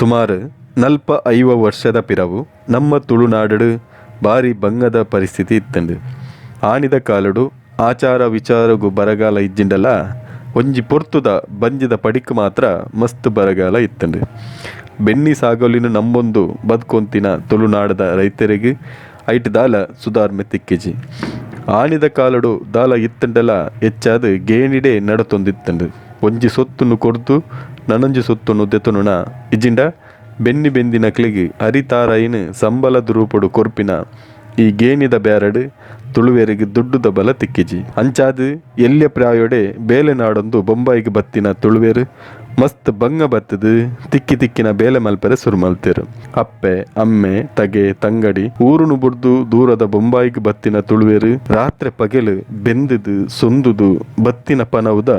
ಸುಮಾರು 40-50 ವರ್ಷದ ಪಿರವು ನಮ್ಮ ತುಳುನಾಡು ಬಾರಿ ಬಂಗದ ಪರಿಸ್ಥಿತಿ ಇತ್ತಂಡು. ಆನಿದ ಕಾಲಡು ಆಚಾರ ವಿಚಾರಗು ಬರಗಾಲ ಇಜ್ಜಿಂಡಲ ಒಂಜಿ ಪೊರ್ತುದ ಬಂಜಿದ ಪಡಿಕ್ ಮಾತ್ರ ಮಸ್ತ್ ಬರಗಾಲ ಇತ್ತಂಡು. ಬೆನ್ನಿ ಸಾಗೊಲಿನ ನಂಬೊಂದು ಬದ್ಕೊಂತಿನ ತುಳುನಾಡದ ರೈತರಿಗೆ ಐಟ್ ದಾಲ ಸುಧಾರ್ಮೆ ತಿಕ್ಕಿಜಿ. ಆನಿದ ಕಾಲಡು ದಾಲ ಇತ್ತಂಡಲ ಹೆಚ್ಚಾದ್ ಗೇಣಿಡೆ ನಡತೊಂದಿತ್ತಂಡು. ಒಂಜಿ ಸೊತ್ತುನು ಕೊರ್ದು ನನೊಂಜಿ ಸೊತ್ತುನು ದೆತೊನುನ ಇಜ್ಜಿಂಡ ಬೆನ್ನಿ ಬೆಂದಿನಕ್ಲೆಗ್ ಅರಿ ತಾರಾಯಿನ್ ಸಂಬಲದ ರೂಪೊಡು ಕೊರ್ಪಿನ ಈ ಗೇಣಿದ ಬ್ಯಾರಡ್ ತುಳುವೆರೆಗ್ ದುಡ್ಡುದ ಬಲ ತಿಕ್ಕಿಜಿ. ಅಂಚಾದ್ ಎಲ್ಯ ಪ್ರಾಯೊಡೆ ಬೇಲೆ ನಾಡೊಂದು ಬೊಂಬಾಯಿಗ್ ಬತ್ತಿನ ತುಳುವೆರ್ ಮಸ್ತ್ ಬಂಗ ಬತ್ತ್ದ್ ತಿಕ್ಕಿ ತಿಕ್ಕಿನ ಬೇಲೆ ಮಲ್ಪೆರೆ ಸುರು ಮಲ್ತೆರ್. ಅಪ್ಪೆ, ಅಮ್ಮೆ, ತಗೆ, ತಂಗಡಿ ಊರುನು ಬುಡ್ದು ದೂರದ ಬೊಂಬಾಯಿಗ್ ಬತ್ತಿನ ತುಳುವೆರ್ ರಾತ್ರೆ ಪಗೆಲ್ ಬೆಂದ್ದ್ ಸೊಂದುದು ಬತ್ತಿನ ಪನವುದ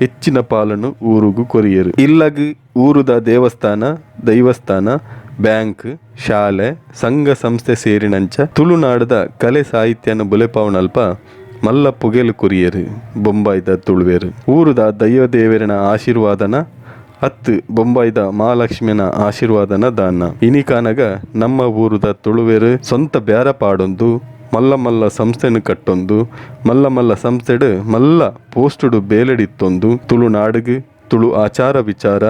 ಎಚ್ಚಿನ ಪಾಲ್ನ್ ಊರುಗು ಕೊರಿಯೆರ್. ಇಲ್ಲಗ್, ಊರುದ ದೇವಸ್ಥಾನ, ದೈವಸ್ಥಾನ, ಬ್ಯಾಂಕ್, ಶಾಲೆ, ಸಂಘ ಸಂಸ್ಥೆ ಸೇರಿನಂಚ ತುಳುನಾಡ್ದ ಕಲೆ ಸಾಹಿತ್ಯನ್ ಬುಲೆಪಾವುನಲ್ಪ ಮಲ್ಲ ಪುಗೆಲ್ ಕೊರಿಯೆರ್ ಬೊಂಬಾಯಿದ ತುಳುವೆರ್. ಊರುದ ದೈವ ದೇವೆರೆನ ಆಶೀರ್ವಾದನ ಅತ್ತ್ ಬೊಂಬಾಯಿದ ಮಹಾಲಕ್ಷ್ಮಿನ ಆಶೀರ್ವಾದನ ದಾನ್ನ. ಇನಿಕಾನಗ ನಮ್ಮ ಊರುದ ತುಳುವೆರ್ ಸ್ವಂತ ಬ್ಯಾರ ಪಾಡೊಂದು ಮಲ್ಲ ಮಲ್ಲ ಸಂಸ್ಥೆನ್ ಕಟ್ಟೊಂದು ಮಲ್ಲ ಮಲ್ಲ ಸಂಸ್ಥೆಡ್ ಮಲ್ಲ ಪೋಸ್ಟುಡು ಬೇಲೆಡಿತ್ತೊಂದು ತುಳುನಾಡುಗ್ ತುಳು ಆಚಾರ ವಿಚಾರ,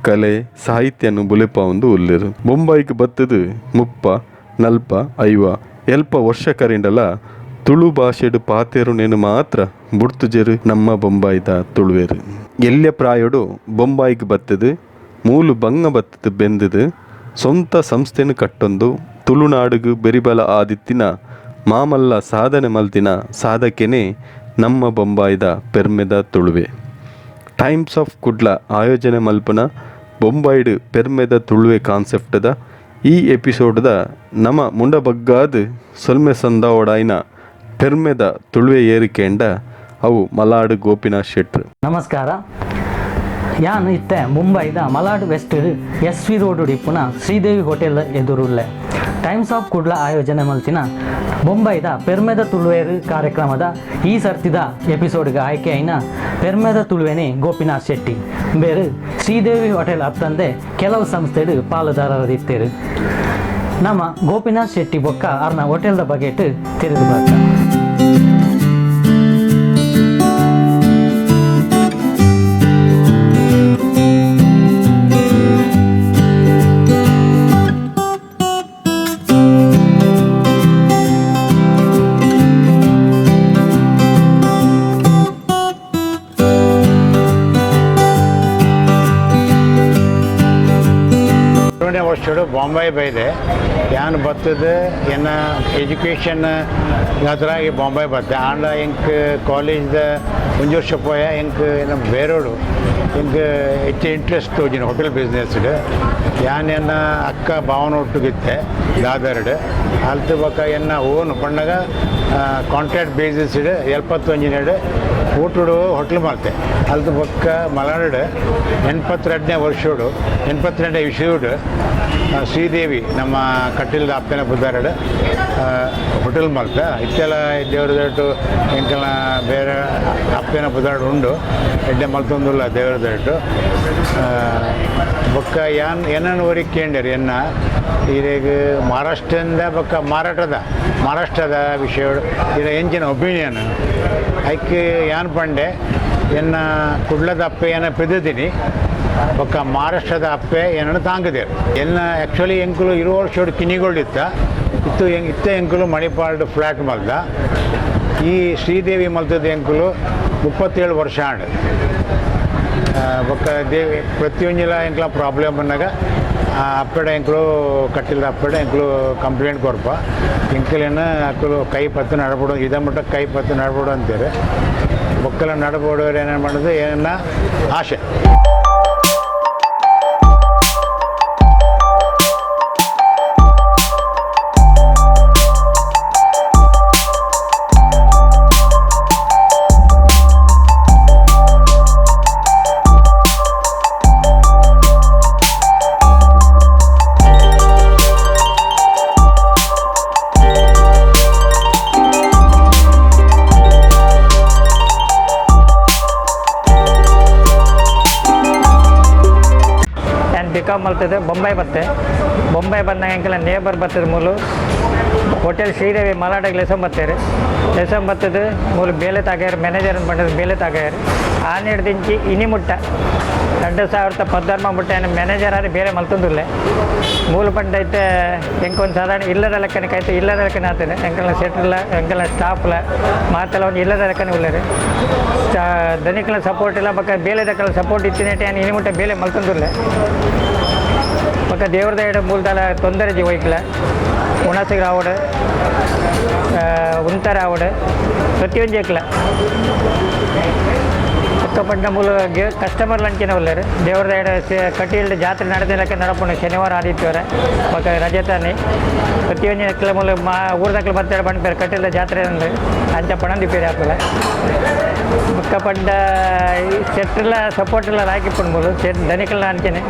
ಕಲೆ, ಸಾಹಿತ್ಯನ್ ಬುಲೆಪಾವೊಂದು ಉಲ್ಲೆರ್. ಬೊಂಬಾಯಿಗ್ ಬತ್ತುದು 30, 40, 50, ಎಲ್ಪ ವರ್ಷ ಕರಿಂಡಲ ತುಳು ಭಾಷೆಡ್ ಪಾತೆರುನೆನ್ ಮಾತ್ರ ಬುಡ್ತುಜೆರ್ ನಮ್ಮ ಬೊಂಬಾಯಿದ ತುಳುವೆರ್. ಎಲ್ಯ ಪ್ರಾಯೊಡು ಬೊಂಬಾಯಿಗ್ ಬತ್ತುದು ಮೂಲು ಬಂಗ ಬತ್ತುದು ಬೆಂದುದು ಸ್ವಂತ ಸಂಸ್ಥೆನ್ ಕಟ್ಟೊಂದು ತುಳುನಾಡುಗ್ ಬೆರಿಬಲ ಆದಿತ್ತಿನ ಮಾಮಲ್ಲ ಸಾಧನೆ ಮಲ್ತಿನ ಸಾಧಕೆನೇ ನಮ್ಮ ಬೊಂಬಾಯಿದ ಪೆರ್ಮೆದ ತುಳುವೆ. ಟೈಮ್ಸ್ ಆಫ್ ಕುಡ್ಲ ಆಯೋಜನೆ ಮಲ್ಪುನ ಬೊಂಬಾಯಿಡ್ ಪೆರ್ಮೆದ ತುಳುವೆ ಕಾನ್ಸೆಪ್ಟ್ದ ಈ ಎಪಿಸೋಡ್ದ ನಮ ಮುಂಡಬಗ್ಗಾದ್ ಸೊಲ್ಮೆ ಸಂದಾವೊಡಾಯಿನ ಪೆರ್ಮೆದ ತುಳುವೆ ಏರಿಕೆಂಡ ಅವು ಮಲಾಡ್ ಗೋಪಿನಾಥ್ ಶೆಟ್ರು. ನಮಸ್ಕಾರ. ಯಾನ್ ಇತ್ತೆ ಮುಂಬೈದ Malad west S V road ಇಪ್ಪುನ ಶ್ರೀದೇವಿ ಹೋಟೆಲ್ ಎದುರುಲ್ಲೆ. ಟೈಮ್ಸ್ ಆಫ್ ಕುಡ್ಲ ಆಯೋಜನೆ ಮಲ್ತಿನ ಬೊಂಬೈದ ಪೆರ್ಮೆದ ತುಳುವೇರು ಕಾರ್ಯಕ್ರಮದ ಈ ಸರ್ತಿದ ಎಪಿಸೋಡ್ಗೆ ಆಯ್ಕೆ ಆಯಿನ ಪೆರ್ಮೆದ ತುಳುವೆನೆ ಗೋಪಿನಾಥ್ ಶೆಟ್ಟಿ ಬೇರು ಶ್ರೀದೇವಿ ಹೋಟೆಲ್ ಅತ್ತಂದೆ ಕೆಲವು ಸಂಸ್ಥೆಡ್ ಪಾಲುದಾರರಿತ್ತೇರು. ನಮ್ಮ ಗೋಪಿನಾಥ್ ಶೆಟ್ಟಿ ಬೊಕ್ಕ ಅರ್ನ ಹೋಟೆಲ್ದ ಬಗೆಟ್ ತೆರೆದು ಬರ್ತ. ಎರಡನೇ ವರ್ಷಡು ಬಾಂಬೆ ಬೈದೆ. ಯಾನ್ ಬತ್ತದ ಎನ್ನ ಎಜುಕೇಷನ್ ಅದ್ರಾಗಿ ಬಾಂಬೆ ಬತ್ತೆ. ಆಂಡ ಎಂಕ್ ಕಾಲೇಜ್ದ ಒಂಜಿ ವರ್ಷ ಪೋಯ. ಎಂಕ್ ಎನ್ನ ಬೇರೋಡು ಎಂಕ್ ಹೆಚ್ಚು ಇಂಟ್ರೆಸ್ಟ್ ತೋಜಿನ ಹೋಟೆಲ್ ಬಿಸ್ನೆಸ್ಡ್. ಯಾನ್ ಎನ್ನ ಅಕ್ಕ ಭಾವನ ಒಟ್ಟುಗಿತ್ತೆ ದಾದರ್ಡ್. ಅಲ್ತು ಬೊಕ್ಕ ಎನ್ನ ಓನ್ ಪಂಡಗ ಕಾಂಟ್ರಾಕ್ಟ್ ಬೇಸಿಸ್ಡ್ 71ನೇಡು ಊಟಡು ಹೋಟ್ಲ್ ಮಲ್ತೆ. ಅಲ್ತು ಬೊಕ್ಕ ಮಲನಾಡು 82ನೇ ವರ್ಷೋಡು 82ನೇ ಇಸ್ವಿಡ್ ಶ್ರೀದೇವಿ ನಮ್ಮ ಕಟ್ಟಿಲ್ದ ಅಪ್ಪನ ಬುದ್ದಾರಡು ಹೋಟೆಲ್ ಮಲ್ತ. ಇತ್ತೆಲ್ಲ ದೇವ್ರ ದೊಡ್ಡ ಎಂಕಲ್ನ ಬೇರೆ ಅಪ್ಪನ ಬುದ್ದಾರಡು ಉಂಡು ಎಡ್ಡೆ ಮಲ್ತೊಂದುಲ್ಲ ದೇವ್ರ ದೊಡ್ಡ. ಬೊಕ್ಕ ಯಾನ್ ಏನನ್ನು ಊರಿಗೆ ಕೇಂಡೇರಿ ಎನ್ನ ಈರೆಗ್ ಮಹಾರಾಷ್ಟ್ರದಿಂದ ಬೊಕ್ಕ ಮಾರಾಟದ ಮಹಾರಾಷ್ಟ್ರದ ವಿಷಯ ಇರ ಎಂಚಿನ ಒಪಿನಿಯನ್ ಐಕ್ ಯಾನ್ ಪಂಡೆ, ಎನ್ನ ಕುಡ್ಲದ ಅಪ್ಪೆ ಏನ ಪೆದ್ದಿದ್ದೀನಿ ಬೊಕ್ಕ ಮಹಾರಾಷ್ಟ್ರದ ಅಪ್ಪೆ ಏನನ್ನು ತಾಂಗದೇರು. ಎನ್ನ ಆ್ಯಕ್ಚುಲಿ ಎಂಕುಲು 20 ವರ್ಷೋಡು ಕಿನಿಗೋಲ್ಡ್ ಇತ್ತ ಇತ್ತು ಇತ್ತ ಎಂಕುಲು ಮಣಿಪಾಲ್ಡ್ ಫ್ಲ್ಯಾಟ್ ಮಲ್ದ. ಈ ಶ್ರೀದೇವಿ ಮಲ್ತದ ಎಂಕುಲು 37 ವರ್ಷ ಆಂಡ್. ಬೊಕ್ಕ ದೇವಿ ಪ್ರತಿಯೊಂಜಿಲ ಎಂಕ್ಲ ಪ್ರಾಬ್ಲಮ್ ಬಂದಾಗ ಅಪ್ಪೆಡ ಎಂಕುಲು ಕಟ್ಟಿಲ್ದ ಅಪ್ಪೆಡ ಎಂಕುಲು ಕಂಪ್ಲೇಂಟ್ ಕೊರ್ಪ. ಎಂಕುಲೇನ ಅಕ್ಕಲು ಕೈ ಪತ್ತು ನಡಬೋಡು ಇದ ಮಟ್ಟ ಕೈ ಪತ್ತು ನಡಬೋಡು ಅಂತಾರೆ. ಬೊಕ್ಕಲ ನಡಬೋಡು ಏನೇನು ಮಾಡೋದು ಏನ ಆಸೆ. ಮಲ್ತದೆ ಬೊಂಬೈ ಬತ್ತೆ. ಬೊಂಬೈ ಬಂದಾಗ ಎಂಕೆಲ್ಲ ನೇಬರ್ ಬರ್ತದೆ ಮೂಲು ಹೋಟೆಲ್ ಶ್ರೀದೇವಿ ಮಲಾಡಗ್ ಲೆಸಂ ಬತ್ತೇರು. ಲೆಸಂ ಬತ್ತದು ಮೂಲು ಬೇಲೆ ತಾಗಾಯರು, ಮ್ಯಾನೇಜರ್ ಬಂದದ್ದು ಬೇಲೆ ತಾಗಾಯರು. ಆನೇడు ದಿಂಚಿ ಇನಿ ಮುಟ್ಟ 2016 ಮುಟ್ಟ ಏನು ಮ್ಯಾನೇಜರ್ ಆದ್ರೆ ಬೇರೆ ಮಲ್ತೊಂದುಲ್ಲೆ. ಮೂಲು ಪಂಡೈತೆ ಎಂಕೊಂದು ಸಾಧಾರಣ ಇಲ್ಲದ ಲೆಕ್ಕನೆ ಕೈತೆ, ಇಲ್ಲದ ಲೆಕ್ಕನೆ ಆತದೆ. ಎಂಕಲ್ನ ಸೆಟ್ರಲ್ಲ, ಎಂಕಲ್ನ ಸ್ಟಾಫ್ಲ ಮಾತೆಲ್ಲ ಒಂದು ಇಲ್ಲದ ಲೆಕ್ಕನೆ ಉಳ್ಳರು. ದನಿಕಲ ಸಪೋರ್ಟ್ ಇಲ್ಲ, ಬಕ್ಕ ಬೇಲೆ ದಕ್ಕಲ ಸಪೋರ್ಟ್ ಇತ್ತಿನೇಟೆ ಏನು ಇನಿ ಮುಟ್ಟ ಬೇಲೆ ಮಲ್ತೊಂದುಲ್ಲೆ. ಬಕ್ಕ ದೇವ್ರದ ಎಡ ಮೂಲದಲ್ಲ ತೊಂದರೆ ಜಿ ಒಯ್ಕಲ ಉಣಸಿಗೆ ರಾವಡು ಉಂತರ ಆವಡು ಪ್ರತಿಯೊಂದು ಎಕ್ಲ ಪಕ್ಕ ಮೂಲ ಕಸ್ಟಮರ್ ಲಂಚಿನ ಉಳ್ಳರು. ದೇವ್ರದ ಎಡ ಕಟೀಲ್ಡ್ ಜಾತ್ರೆ ನಡೆದಿಲ್ಲಕ್ಕೆ ನಡಪುಂಡು ಶನಿವಾರ ಆದಿತ್ಯವಾರ ಬೊಕ್ಕ ರಜೆ ತಾನೆ. ಪ್ರತಿಯೊಂದು ಎಕ್ಲ ಮೂಲ ಮಾ ಊರ್ದಕ್ಲು ಬತ್ತೇడు ಪನ್ಪೇರು ಕಟೀಲ್ದ ಜಾತ್ರೆ ಅಂದ್ ಅಂಚ ಪಣಂದಿಪ್ಪೇರು ಆಪುಲ. ಬೊಕ್ಕ ಪಂಡ ಸೆಟ್ಲ ಸಪೋರ್ಟ್ ಎಲ್ಲ ಲಾಯ್ಕಿಪ್ಪುಂಡು ಮೂಲು ಸೆಟ್ ದನಿಕಲ್ನ ಅಂಚನೆ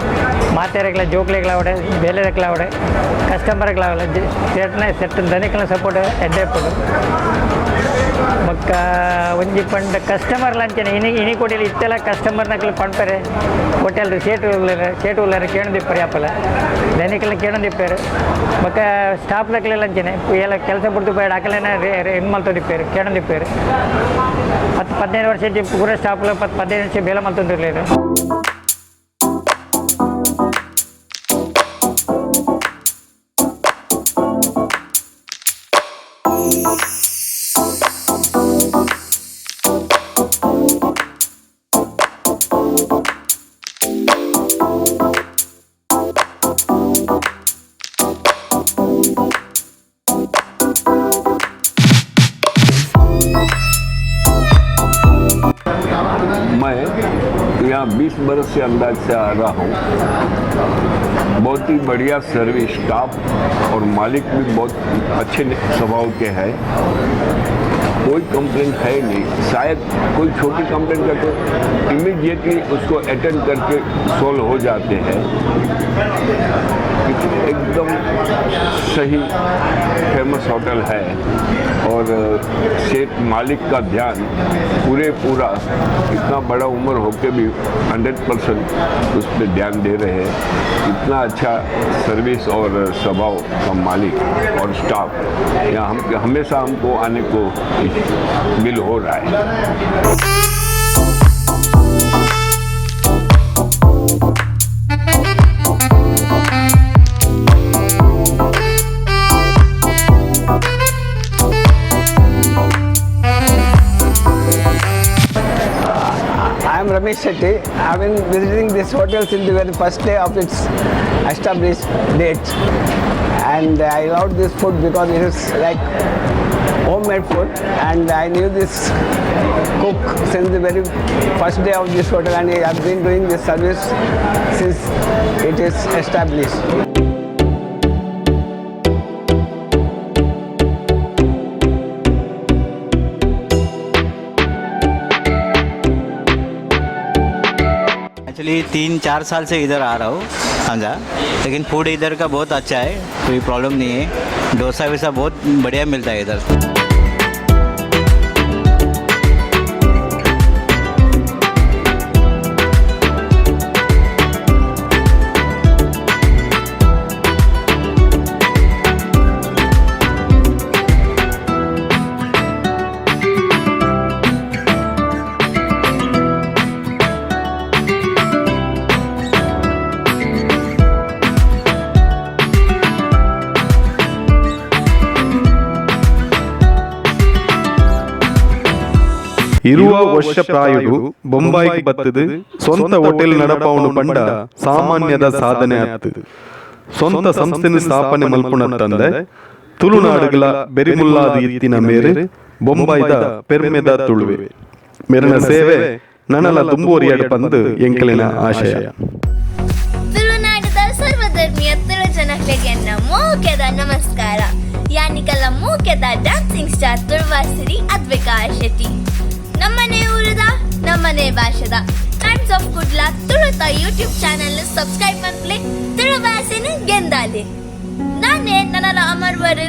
ಮಾತೆರೆಗ್ಲ ಜೋಕ್ಲೆಗ್ಲ ಆವಡೆ ಬೇಲೆದಕ್ಲ ಆವಡೆ ಕಸ್ಟಮರ್ಗ್ಲ ಆವಡೆ ಸೆಟ್ನ ಸೆಟ್ ದನಿಕಲ್ನ ಸಪೋರ್ಟ್ ಎಡ್ಡೆ ಇಪ್ಪುಂಡು. ಬೊಕ್ಕ ಒಂಜಿ ಪಂಡ ಕಸ್ಟಮರ್ ಅಂಚನೆ ಇನಿ ಇನಿ ಕೊಡಿಲಿ ಇತ್ತೆಲ್ಲ ಕಸ್ಟಮರ್ನಕ್ಲು ಪನ್ಪೆರೆ ಹೋಟೆಲ್ ಸೇಟು ಉಲ್ಲೆರ್ ಸೇಟು ಉಲ್ಲೆರ್ ಕೇಣದಿಪ್ಪರು ಯಾಪಲ ದನಿಕಲ್ನ ಕೇಣದಿಪ್ಪೇರು. ಬೊಕ್ಕ ಸ್ಟಾಫ್ದಕ್ಲೆಲ್ಲ ಅಂಚನೆ ಎಲ್ಲ ಕೆಲಸ ಬುಡ್ದು ಬೇಡ ಅಕಲೆನ ಇನ್ ಮಲ್ತೊಂದಿಪ್ಪೇರು ಕೇಣದಿಪ್ಪೇರು. 10 15 ವರ್ಷ ಪೂರ ಸ್ಟಾಫ್ಲ 10 15 ವರ್ಷ ಬೇಲೆ ಮಲ್ತೊಂದಿರ್ಲೇರು. मैं यहाँ 20 बरस से अंदाज से आ रहा हूँ। बहुत ही बढ़िया सर्विस, स्टाफ और मालिक भी बहुत अच्छे स्वभाव के हैं। कोई कंप्लेंट है नहीं। शायद कोई छोटी कंप्लेंट का तो इमीडिएटली उसको अटेंड करके सॉल्व हो जाते हैं। एकदम सही फेमस होटल है और सेठ मालिक का ध्यान पूरे पूरा, इतना बड़ा उम्र होके भी 100% उस पर ध्यान दे रहे हैं। इतना अच्छा सर्विस और स्वभाव का मालिक और स्टाफ, यहाँ हम हमेशा हमको आने को मिल हो रहा है। I am Ramesh Shetty. I have been visiting this hotel since the very first day of its established date. And I loved this food because it is like homemade food, and I knew this cook since the very first day of this hotel, and I have been doing this service since it is established. Actually 3-4 साल से इधर आ रहा हूँ समझा, लेकिन food इधर का बहुत अच्छा है, कोई प्रॉब्लम नहीं है। डोसा वोसा बहुत बढ़िया मिलता है इधर। 20 ವರ್ಷ ಪ್ರಾಯುಡು ಬೊಂಬಾಯಿಗ್ ಬತ್ತದು ಸ್ವಂತ ಹೋಟೆಲ್ ನಡಪಾವುನು ಪಂಡ ಸಾಮಾನ್ಯದ ಸಾಧನೆ ಆತು. ಸ್ವಂತ ಸಂಸ್ಥೆನ ಸ್ಥಾಪನೆ ಮಲ್ಪುನತ್ತಂದೆ ತುಳುನಾಡುಗಳ ಬೆರಿಮುಲ್ಲಾದ ಇತ್ತಿನ ಮೇರು ಬೊಂಬಾಯ್ದ ಪೆರ್ಮೆದ ತುಳುವೆ. ಮೆರನ ಸೇವೆ ನನಲ ದುಂಬುವರಿಯಡ್ ಪಂದ್ ಎಂಕಲಿನ ಆಶಯ. ತುಳುನಾಡದ ಸರ್ವಧರ್ಮೀಯ ತುಳು ಜನಕ್ಲೆಗೆ ಮೋಕೆದ ನಮಸ್ಕಾರ. ಯಾನಿಕಲ್ಲ ಮೋಕೆದ ಡ್ಯಾನ್ಸಿಂಗ್ ಸ್ಟಾರ್ ತುಳುವಾಸಿರಿ ಅದ್ವಿಕಾ ಶೆಟ್ಟಿ. ನಮ್ಮನೆ ಊರದ ನಮ್ಮನೆ ಭಾಷೆದ ಟೈಮ್ಸ್ ಆಫ್ ಕುಡ್ಲ ತುಳುತ ಯೂಟ್ಯೂಬ್ ಚಾನೆಲ್ ಸಬ್ಸ್ಕ್ರೈಬ್ ಮನ್ಪ್ಲೆ, ತುಳು ಭಾಷೆನ ಗೆಂದಾಲೆ. ನಾನೇ ನನ್ನ ಅಮರ್ವರು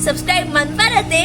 ಸಬ್ಸ್ಕ್ರೈಬ್ ಮನ್ಪರತೆ.